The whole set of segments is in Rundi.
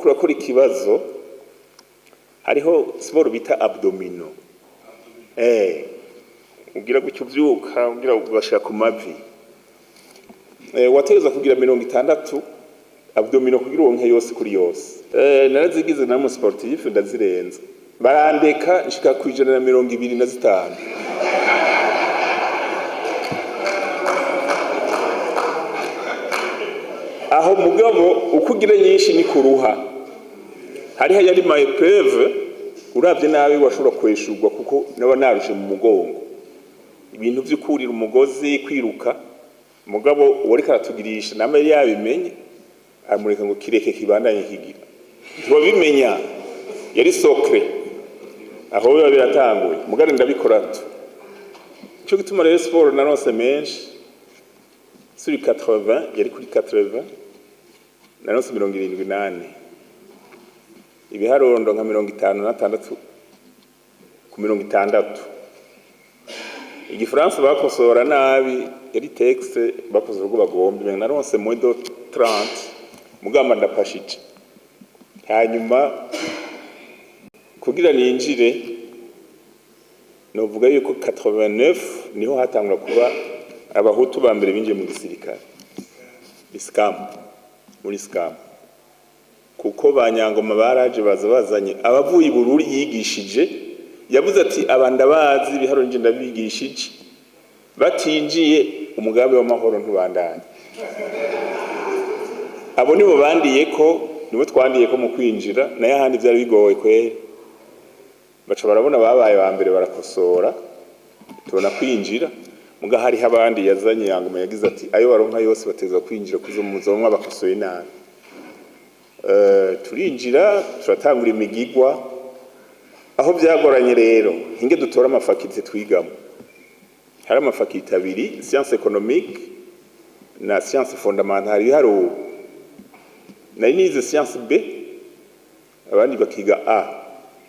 Uriko urakora ikibazo, hariho sport bita abdomino, ugira gutyo uvyuka, ugira ugashira ku mavi, wategerezwa kugira 60 abdomino kugira uronke yose kuri yose. Narazigize na mu sportif ndazirenza, barandeka nshika ku 125. Aho mugabo uko ugira nyinshi ni kuruha, hariho yari ma épreuve uravye nabi washobora kweshurwa kuko naba narushe mu mugongo, ibintu vy'ukurira umugozi, kwiruka. Mugabo uwariko aratugirisha namwe yari yabimenye, aramureka ngo kireke kibandanye kigira, ntiwabimenya yari sokre aho biba biratanguye. Mugabo ndabikora tu, nico gituma rero sport naronse menshi sur 80, yari kuri 80 naronse 78, ibiharondo nka 56 ku 60. Igifaransa bakosora nabi, yari texte bakosora uko bagomba, naronse moins de 30, mugamba ndapashije. Hanyuma kugira ninjire, novuga yuko 89 niho hatangura kuba abahutu ba mbere binjiye mu gisirikare, ISCAM, muri ISCAM, kuko ba Nyangoma baraje baza bazanye abavuye i Bururi yigishije, yavuze ati aba ndabazi ibiharuro nje ndabigishije, batinjiye umugambi w'amahoro ntubandanye. Abo nibo bandiye ko, nibo twandiye ko mu kwinjira, nayo ahandi vyari bigoye kweri. Baca barabona babaye ba mbere barakosora, tubona kwinjira. Muga hariho abandi yazanye Nyangoma yagize ati ayo baronka yose bateza kwinjira kuzo muzomwa bakosoye nabi. Turinjira turatangura imigigwa. Aho byagoranye rero hinge dutora amafakulté twigamo, hari amafakulté abiri, science économique na science fondamentale ibiharuro. Nari nize science B, abandi bakiga A.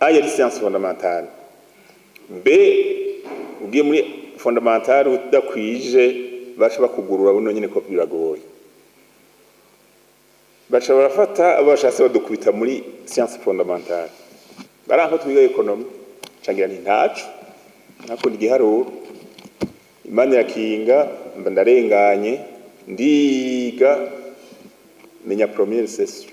A yari science fondamentale, B ugiye muri fondamentale udakwije baca bakugurura buno nyene ko biragoye. Baca barafata abo bashatse badukubita muri science fondamentale, baranka twiga économie, cangira nti ntaco nakunda igiharuro. Imana irakinga mba ndarenganye, ndiga menya première session.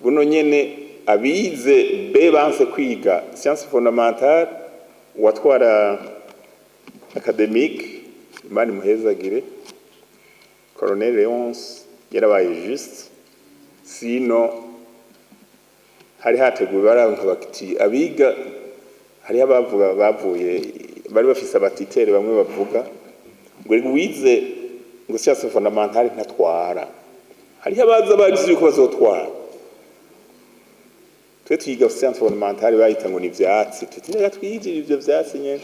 Buno nyene abize B banse kwiga science fondamentale, uwatwara académique, Imana imuhezagire, Colonel Léonce, yarabaye juste, sino hari hateguwe baranka bakiti abiga, hariho abavuga bavuye bari bafise abatitere bamwe bavuga ngo wize ngo science fondamentale ntatwara, hariho abaza bazi yuko bazotwara. Twe twiga science fondamentale bayita ngo ni ivyatsi, tuti twigire ivyo vyatsi nyene.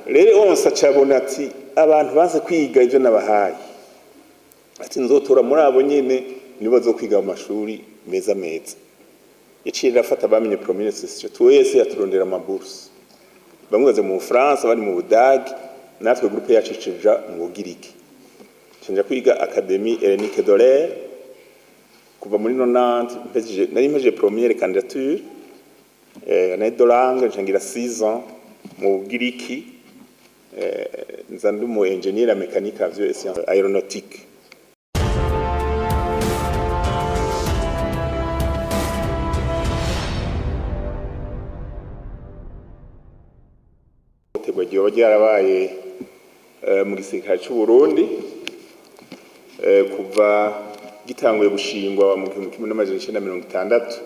Rero onse acabona ati abantu baze kwiga ivyo nabahaye, ati nzotora muri abo nyene nibo bazokwiga mu mashuri meza meza. Yaciye arafata bamenye première session twese, yaturondera amabourse, bamwe baze mu Bufaransa, abandi mu Budagi, natwe groupe yacu cija mu Bugiriki. Nja kwiga Académie Hellénique de l'Air kuva muri 90, mpejeje, nari mpejeje première candidature, année de langue, nca 6 ans mu Bugiriki, nza ndi mu ingénieur mécanique avion et sciences aéronautique. Ihohoterwa ryoba ryarabaye mu gisirikare c'u Burundi kuva gitanguye gushingwa mu 1960.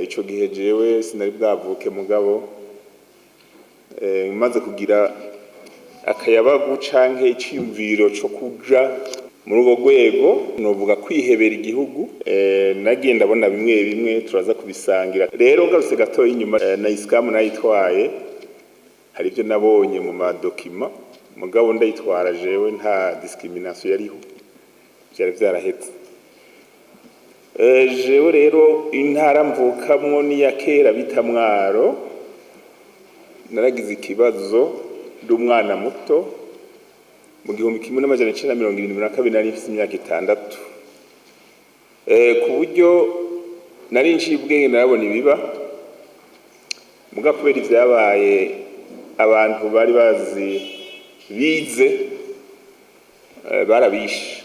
Ico gihe jewe sinari bwavuke, mugabo maze kugira akayabagu canke iciyumviro co kuja muri urwo rwego, novuga kwihebera igihugu, nagiye ndabona bimwe bimwe turaza kubisangira. Rero ngarutse gatoya inyuma, na ISCAM nayitwaye, hari ibyo nabonye mu madocuments, mugabo ndayitwara jewe nta discrimination yariho, vyari vyarahetse. Jewe rero intara mvukamwo ni ya kera bita Mwaro. Naragize ikibazo ndi umwana muto mu 1972, nari mfise imyaka 6. Ku buryo nari nciye ubwenge, narabona ibiba muga kubera ivyabaye, abantu bari bazi bize, barabishe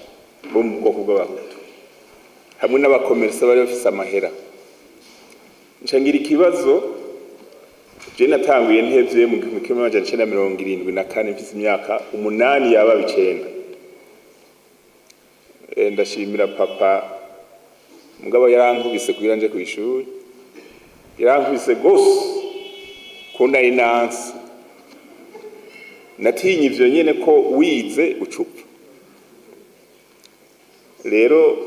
bo mu bwoko bw'Abahutu hamwe n'abakomerisa bari bafise amahera. Nca ngira ikibazo. Je natanguye ntevye mu 1974, mfise imyaka 8 yaba 9. Ndashimira papa, mugabo yarankubise kugira nje kw'ishuri, yarankubise gose ko nari nanse, natinye ivyo nyene ko wize ucupfa. Rero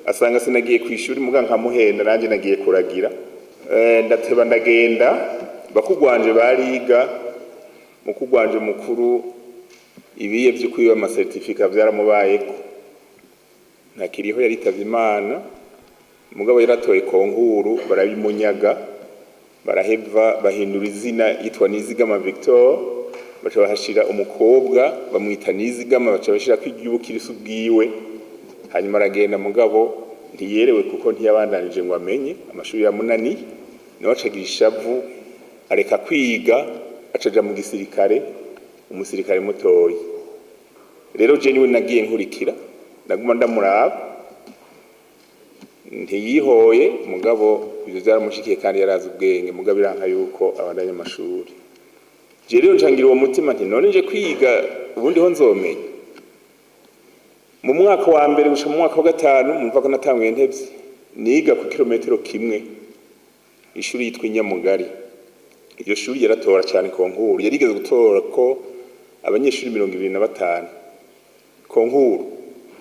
asanga sinagiye kw'ishuri, muga nkamuhenda nanje nagiye kuragira. Ndateba ndagenda. Bakugwanje bariga, mukugwanje mukuru ibiye vyo kwiba amacertificat vyaramubayeko, ntakiriho, yaritavye Imana. Mugabo yaratoye concours, barabimunyaga, baraheva bahindura izina, yitwa Nizigama Victor, baca bahashira umukobwa bamwita Nizigama, baca bashirako iry'ubukirisu bwiwe. Hanyuma aragenda, mugabo ntiyerewe kuko ntiyabandanije ngo amenye amashuri yamunaniye. Nawe acagira ishavu, areka kwiga, acaja mu gisirikare, umusirikare mutoyi. Rero je niwe nagiye nkurikira, ndaguma ndamuraba, ntiyihoye. Mugabo ivyo vyaramushikiye kandi yarazi ubwenge, mugabo iranka yuko abandanya amashuri. Je rero ncangira uwo mutima nti: "None nje kwiga ubundi ho nzomenya?" Mu mwaka wa mbere gushika mu mwaka wa gatanu, mumva ko natanguye ntevye, niga ku kilometero kimwe, ishuri yitwa Inyamugari. Iryo shuri yaratora cyane concours, yarigeze gutora ko abanyeshuri 25 concours,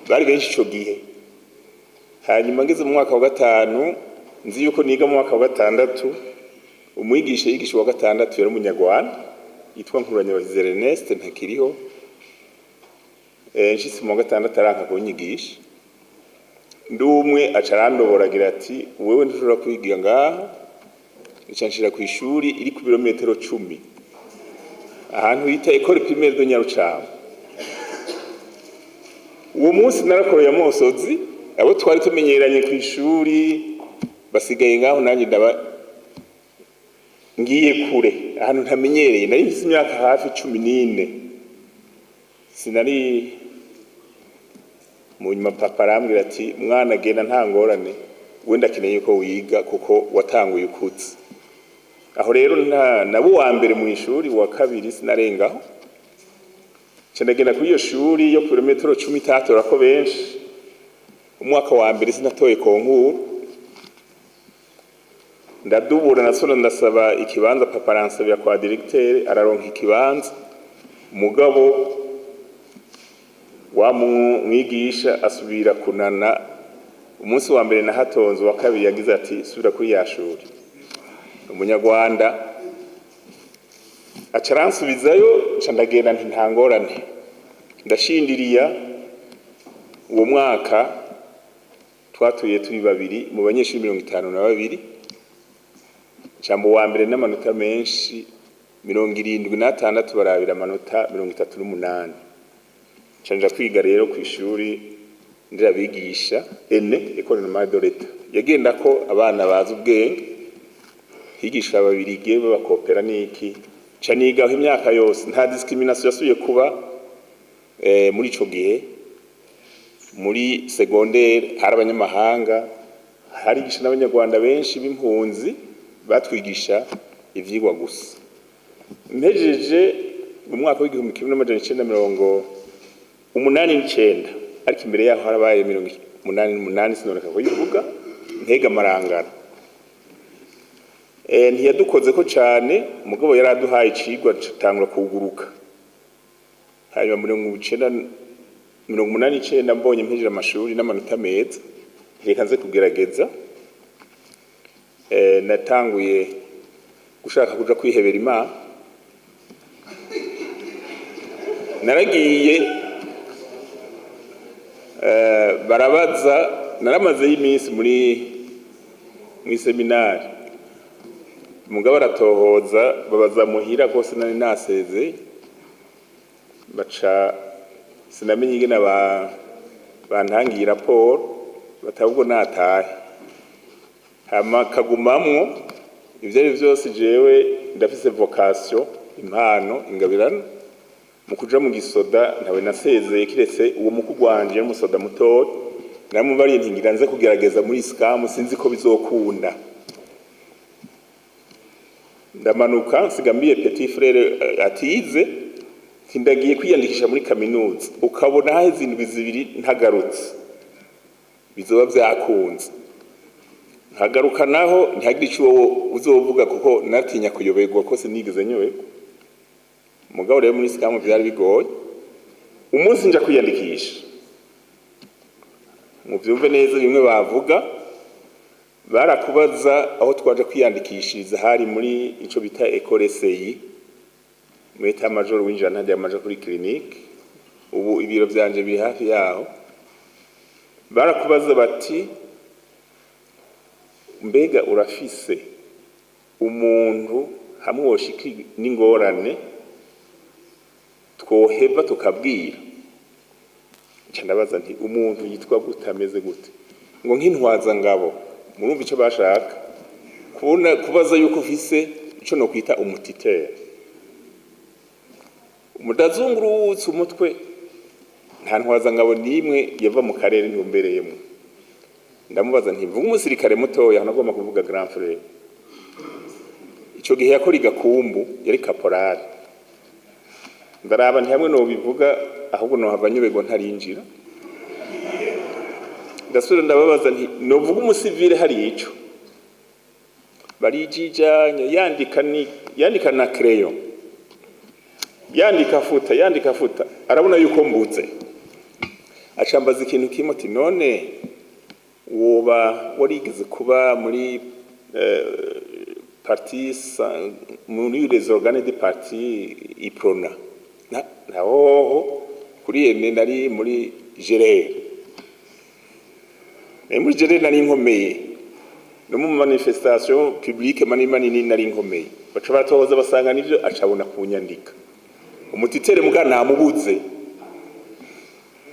bari benshi ico gihe. Hanyuma ngeze mu mwaka wa gatanu, nzi yuko niga mu mwaka wa gatandatu, umwigisha yigisha wa gatandatu yari umunyarwanda yitwa Nkuranyabahizi Ernest, ntakiriho. Nshitse mu wa gatandatu aranka kunyigisha ndi umwe, aca arandobora agira ati: "Wewe ntushobora kwiga ngaha." Aca nshira kw'ishuri iri ku birometero 10, ahantu bita École Primaire de Nyarucamo. Uwo munsi narakoroye amosozi, abo twari tumenyeranye kw'ishuri basigaye ngaho, nanjye ndaba ngiye kure ahantu ntamenyereye. Nari mfise imyaka hafi 14, sinari. Mu nyuma papa arambwira ati: "Mwana, genda, nta ngorane, wenda akeneye yuko wiga kuko watanguye ukuze." Aho rero nta nabo uwa mbere mu ishuri, uwa kabiri sinarengaho. Nca ndagenda kuri iyo shuri yo kilometero 10 itatorako benshi. Umwaka wa mbere sinatoye concours, ndadubura, nasona ndasaba ikibanza, papa aransabira kwa directeur, araronka ikibanza. Mugabo wa mwigisha asubira kunana. Umunsi wa mbere nahatonze, uwa kabiri yagize ati: "Subira kuri ya shuri." Umunyarwanda aca aransubizayo. Nca ndagenda nti: "Nta ngorane." Ndashindiriya uwo mwaka, twatuye turi babiri mu banyeshuri 52. Jambo wa mbere n'amanota menshi, 76, barabira amanota 38. Nca nja kwiga rero kw'ishuri nderabigisha ene, École Normale de l'État, yagenda ko abana bazi ubwenge, higisha ababirige b'abakopera niki. Nca nigaho imyaka yose, nta discrimination yasubiye kuba. Muri ico gihe muri secondaire hari abanyamahanga, harigisha n'Abanyarwanda benshi b'impunzi, batwigisha ivyigwa gusa. Mpejeje mu mwaka w'1989, ariko imbere yaho harabaye 88, sinoreka kuyivuga, ntega amarangara. Ntiyadukozeko cane, mugabo yaraduhaye icigwa tutangura kuguruka. Hanyuma 1989, mbonye mpejeje amashuri n'amanota meza, reka nze kugerageza. Natanguye gushaka kuja kwihebera Imana. Naragiye, barabaza, naramazeyo iminsi muri mw'iseminari, mugabo aratohoza, babaza muhira kose nari naseze, baca sinamenye ingene bantangiye raporo. Batabwo natahe, hama kagumamwo. Ivyo ari vyose, jewe ndafise vocation, impano, ingabirano mu kuja mu gisoda. Ntawe nasezeye kiretse uwo mukuru wanje n'umusoda mutoya. Namubariye nti: "Ngira nze kugerageza muri ISCAM, sinzi ko bizokunda." Ndamanuka, nsiga petit frère atize, ndagiye kwiyandikisha muri kaminuza. Ukabona haheze indwi 2 ntagarutse, bizoba vyakunze. Nkagaruka naho ntihagire ico uzovuga, kuko natinya kuyoberwa, ko sinigeze nyoberwa. Mugabo rero muri ISCAM vyari bigoye. Umunsi nja kwiyandikisha, muvyumve neza, bimwe bavuga barakubaza. Aho twaje kwiyandikishiriza hari muri ico bita école CI, muri état major. Winjira ntajya amaja kuri clinique, ubu ibiro vyanje biri hafi yaho. Barakubaza bati: "Mbega urafise umuntu hamwe woshika n'ingorane twoheva tukabwira?" Nca ndabaza nti: "Umuntu yitwa gute, ameze gute?" Ngo nk'intwaza ngabo. Murumva ico bashaka kubona, kubaza yuko ufise ico no kwita umu tuteur. Umudazungurutse umutwe, nta ntwaza ngabo n'imwe yava mu karere ntumbereyemo. Ndamubaza nti: "Mvuga umusirikare mutoya?" Nagomba kuvuga grand frère. Ico gihe yakora igakumbu, yari caporal. Ndaraba nti hamwe no bivuga, ahubwo nohava nyoberwa ntarinjira. Ndasubira ndababaza nti: "Novuga umusivile?" Hari ico barijijanya, yandika, ni yandika na crayon, yandika afuta, yandika afuta. Arabona yuko mbuze, acambaza ikintu kimwe ati: "None woba warigeze kuba muri parti, muri les organes de parti UPRONA?" Na hoho kuri ene nari muri GRR, nari muri GRR, nari nkomeye no mu manifestation publique manini manini, nari nkomeye. Baca baratohoza, basanga nivyo. Acabona kunyandika umu tuteur, muga namubuze.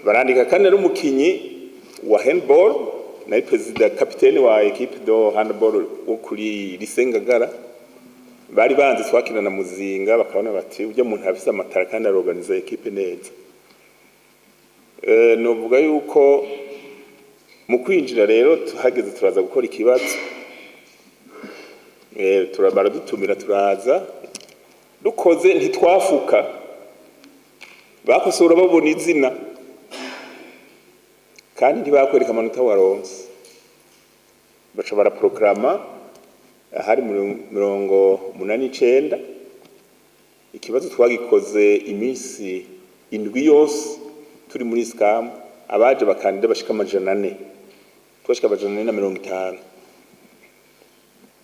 Barandika kandi ari umukinyi wa handball, nari président, capitaine wa équipe de handball wo kuri lycée Ngagara. Bari banzi, twakina na Muzinga, bakabona bati: "Ujya muntu afise amatara kandi arorganiza équipe neza." Novuga yuko mu kwinjira rero, tuhageze turaza gukora ikibazo, baradutumira, turaza. Dukoze ntitwafuka, bakosora babona izina, kandi ntibakwereka amanota waronse. Baca baraproclama, hari 89. Ikibazo twagikoze iminsi 7 yose turi muri ISCAM. Abaje bakandida bashika 400, twashika 450,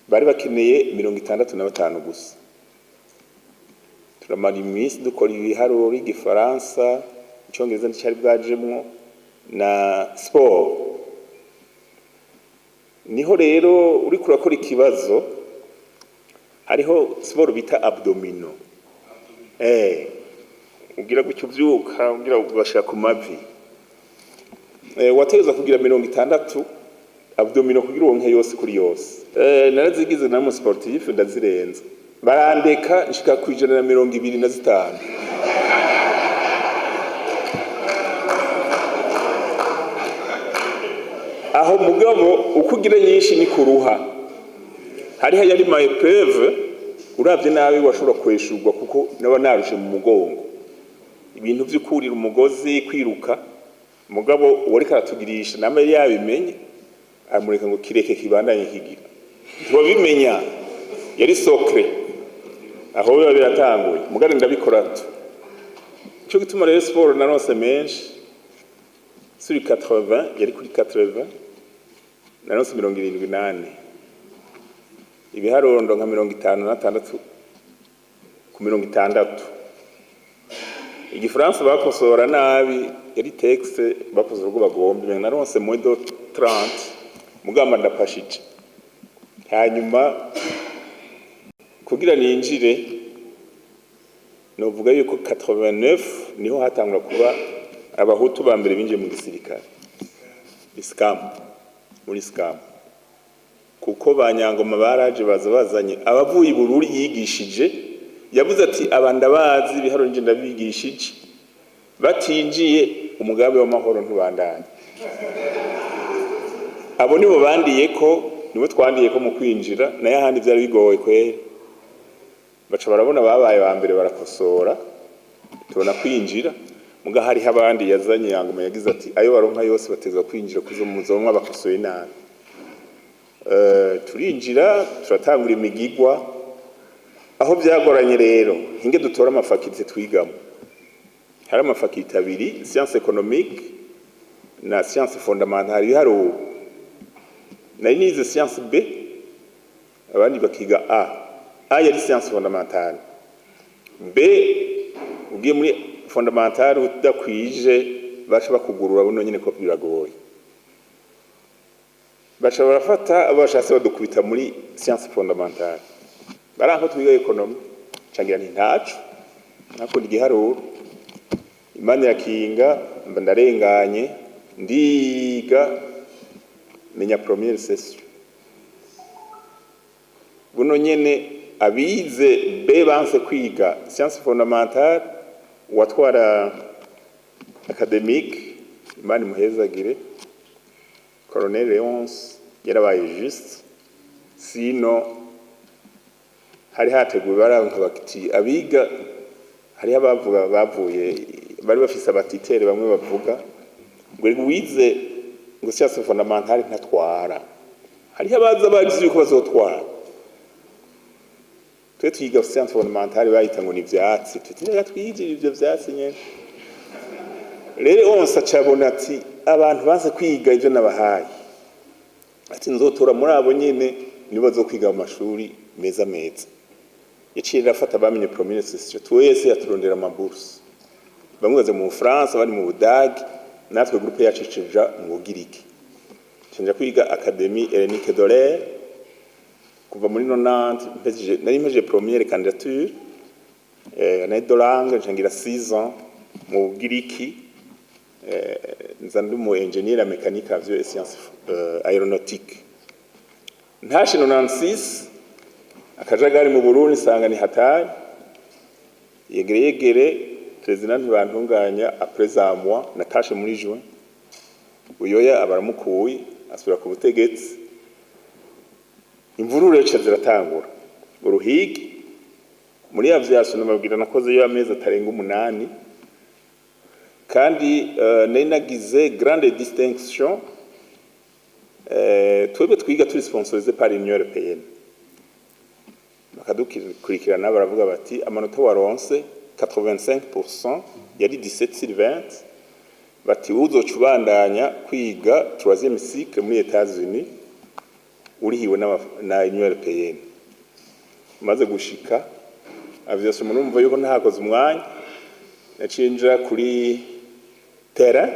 bari bakeneye 65 gusa. Turamara iminsi dukora ibiharuro, igifaransa, icongereza nticari bwajemwo, na sport. Niho rero uriko urakora ikibazo, hariho sport bita abdominaux, ugira gutyo uvyuka, ugira ugashira ku mavi. Wategerezwa kugira 60 abdominaux kugira uronke yose kuri yose. Narazigize na mu sportif, ndazirenza, barandeka nshika ku 125. Aho mugabo uko ugira nyinshi ni kuruha. Hariho yari ma épreuve, uravye nabi washobora kweshurwa, kuko naba narushe mu mugongo, ibintu vy'ukurira umugozi, kwiruka. Mugabo uwariko aratugirisha nama yari yabimenye, amureka ngo kireke kibandanye kigira, ntiwabimenya, yari secret. Aho biba biratanguye, mugabo ndabikora tu. Ico gituma rero sport naronse menshi sur 80, yari kuri 80, naronse 74. Ibiharuro nka 56 ku 60. Igifaransa bakosora nabi, yari texte, bakosora uko bagomba, naronse moins de 30, mugamba ndapashije. Hanyuma kugira ninjire, novuga yuko 89 niho hatangura kuba abahutu ba mbere binjiye mu gisirikare. ISCAM, muri ISCAM, kuko ba Nyangoma baraje, baza bazanye abavuye i Bururi yigishije. Yavuze ati: "Aba ndabazi, ibiharuro nje ndabigishije, batinjiye umugambi w'amahoro ntubandanye." Abo nibo bandiye ko, nibo twandiye ko mu kwinjira. Nayo ahandi byari bigoye kweri. Baca barabona babaye ba mbere, barakosora, tubona kwinjira. Muga hariho abandi yazanye yangoma, yagize ati: "Ayo baronka yose batezwa kwinjira kuzo muzomwa bakosoye nabi." Turinjira, turatangura imigigwa. Aho byagoranye rero, hinge dutora ama facultés twigamo. Hari ama facultés abiri, science économique na science fondamentale, ibiharuro. Nari nize science B, abandi bakiga A. A yari science fondamentale, B ugiye muri fondamentale udakwije baca bakugurura buno nyene, ko biragoye. Baca barafata abo bashatse, badukubita muri science fondamentale, baranko twiga économie. Cangira nti ntaco nakunda igiharuro. Imana irakinga, mba ndarenganye, ndiga, menya première session. Buno nyene abize B banse kwiga science fondamentale. Uwatwara académique, Imana imuhezagire, Colonel Leonce, yarabaye juste. Sino hari hateguwe, baranka bati abiga, hariho abavuga bavuye, bari bafise abatitere bamwe bavuga ngo wize ngo science fondamentale ntatwara. Hariho abaza bazi yuko bazotwara. Twe twiga science fondamentale, bayita ngo ni ivyatsi. Tuti: "Reka twigire ivyo vyatsi nyene." Rero onse acabona ati: "Abantu baze kwiga ivyo nabahaye," ati: "Nzotora muri abo nyene, nibo bazokwiga mu mashuri meza meza." Yaciye arafata bamenye première session twese, yaturondera ama bourses. Bamwe baza mu Bufaransa, abandi mu Budagi. Natwe groupe yacu cija mu Bugiriki, cenja kwiga Académie Hellénique de l'Air. Kuva muri 90 mpejeje, nari mpejeje première candidature, année de langue, ncangira 6 ans mu Bugiriki. Nza ndi mu ingénieur en mécanique avion et sciences aéronautique. Ntashe 96, akajagari mu Burundi, nsanga ni hatari. Yegere yegere, président Ntibantunganya, après un mois, natashe muri juin, Buyoya abaramukuye, asubira ku butegetsi. Imvururu rero ziratangura uruhigi muri aviation. Nababwira, nakoze yo amezi atarenga 8, kandi nari nagize grande distinction. Twebwe twiga turi sponsorisé par l'Union européenne, bakadukurikirana, baravuga bati: "Amanota waronse 85%, yari 17 sur 20," bati: "Uzoca ubandanya kwiga troisième cycle muri États-Unis, urihiwe na Union européenne." Maze gushika aviation, murumva yuko ntakoze umwanya, naciye nja kuri terrain,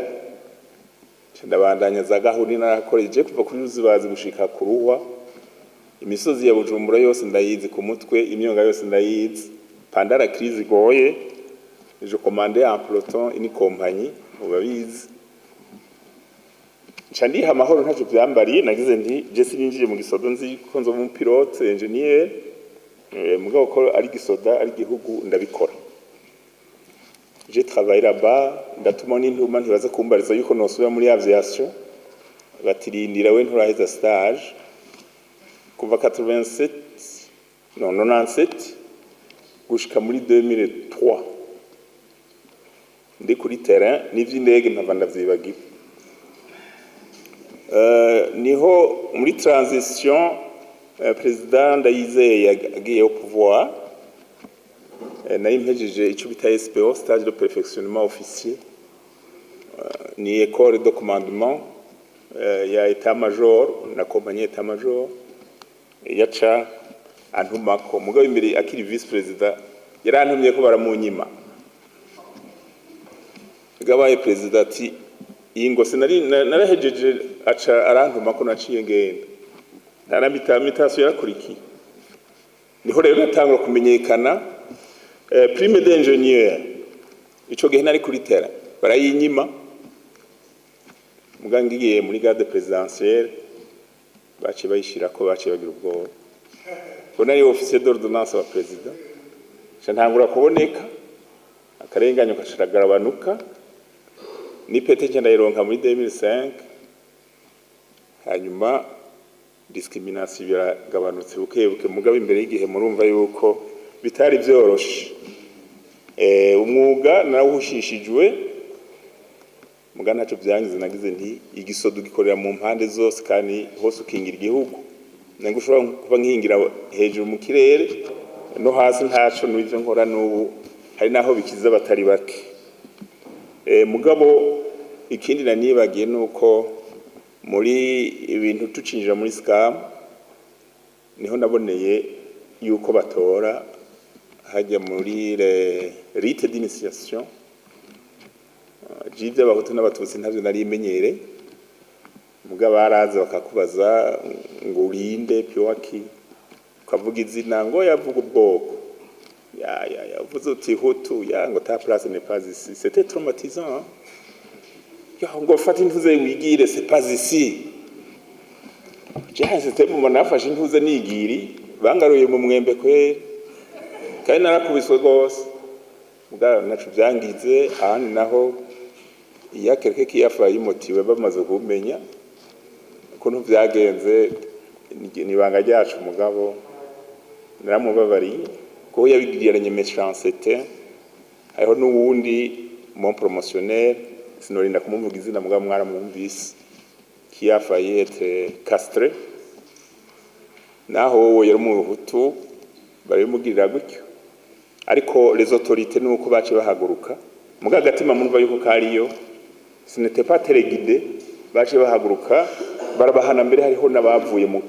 ndabandanya za gahunda narakoreje kuva kuri Ruzibazi gushika ku Ruhwa. Imisozi ya Bujumbura yose ndayizi ku mutwe, imyonga yose ndayizi. Pendant la crise igoye, je commandais un peloton, une compagnie, ubabizi. Nca ndiha amahoro, ntacyo vyambariye. Nagize nti: "Je sininjiye mu gisoda nzi ko nzoba umu pilote ingénieur, mugabo ko ari gisoda, ari gihugu, ndabikora." J'ai travaillé là-bas, ndatuma n'intuma, ntibaza kumbariza yuko nosubira muri aviation. Batirindira, we nturaheza stage. Kuva 87, non, 97 gushika muri 2003 ndi kuri terrain, n'ivy'indege mpava ndavyibagira. Niho muri transition, président Ndayizeye agiye au pouvoir, nari mpejeje ico bita SPO, stage de perfectionnement officier, ni école de commandement ya état major na compagnie état major. Yaca antumako, mugabo imbere akiri vice président yarantumye ko baramunyima. Gabaye président ati: "Iyi ngo sinari narahejeje." Aca arantuma ko naciye ngenda, ntaramita mutation yarakurikiye. Niho rero natangura kumenyekana. Prime d'ingénieur, ico gihe nari kuri terrain, barayinyima. Muga ngiye muri garde présidentielle, baciye bayishirako, baciye bagira ubwoba ko nari officier d'ordonnance wa président. Nca ntangura kuboneka, akarenganyo kaciragabanuka, n'ipete nca ndayironka muri 2005. Hanyuma discrimination biragabanutse buke buke, mugabo imbere y'igihe murumva yuko bitari vyoroshe. Umwuga narawuhushishijwe, muga ntaco vyangize. Nagize nti igisodo gikorera mu mpande zose kandi hose ukingira igihugu. Nange ushobora kuba nkingira hejuru mu kirere no hasi, ntaco n'ivyo nkora n'ubu hari naho bikiza batari bake. Mugabo ikindi nanibagiye nuko muri ibintu tucinjira muri ISCAM, niho naboneye yuko batora hajya muri rite d'initiation by'Abahutu n'Abatutsi. Ntabyo nari imenyere, muga baraza bakakubaza ngo urinde piwaki, ukavuga izina, ngo yavuga ubwoko, ya ya ya, uvuze uti Hutu, ya ngo ta place n'est pas ici. C'était traumatisant, hein? Ya ngo fata intuze wigire, c'est pas ici. C'était mu nafashe intuze nigiri, bangaruye mu mwembe kweri, kandi narakubiswe rwose, muga naco vyangize. Ahandi naho iya quelqu'un qui a failli motivé, bamaze kumenya ukuntu vyagenze, ni ibanga ryacu, mugabo naramubabariye kuko yabigiranye méchanceté. Hariho n'uwundi mon promotionnaire, sinorinda kumuvuga izina, mugabo mwaramwumvise, qui a failli être castré, naho wowe yari umuhutu, barabimugirira gutyo. Ariko les autorités nuko baciye bahaguruka, muga agatima murumva yuko kariyo, ce n'était pas téléguidé. Baciye bahaguruka barabahana, mbere hariho n'abavuye mu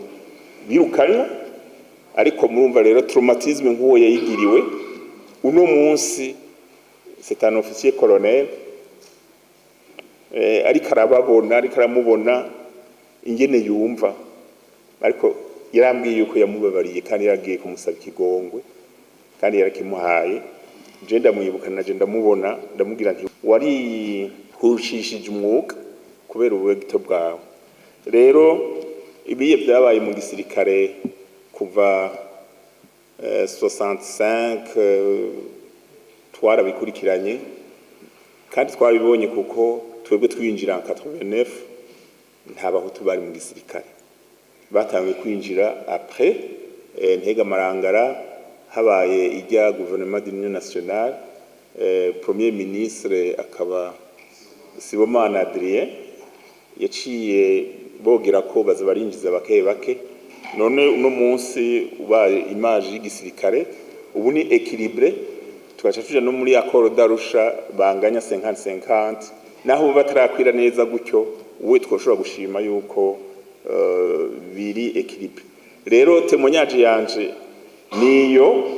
birukanywa. Ariko murumva rero traumatisme nk'uwo yayigiriwe, uno munsi c'est un officier colonel, ariko arababona, ariko aramubona ingene yumva. Ariko yarambwiye yuko yamubabariye kandi yaragiye kumusaba ikigongwe kandi yarakimuhaye. Je ndamwibuka, naje ndamubona, ndamubwira nti warihushishije umwuga kubera ubugito bwawe. Rero ibiye byabaye mu gisirikare kuva 65, twarabikurikiranye kandi twabibonye, kuko twebwe twinjira en 89 nta Bahutu bari mu gisirikare. Batangiye kwinjira après Ntega Marangara, habaye ijya gouvernement d'union nationale, premier ministre akaba Sibomana Adrien, yaciye bogera ko baza barinjiza bake bake. None uno munsi ubaye image y'igisirikare ubu ni équilibré, tugaca tuja no muri accord d'Arusha banganya 50-50, naho batarakwira neza gutyo, uwe twoshobora gushima yuko biri équilibré. Rero témoignage yanje niyo.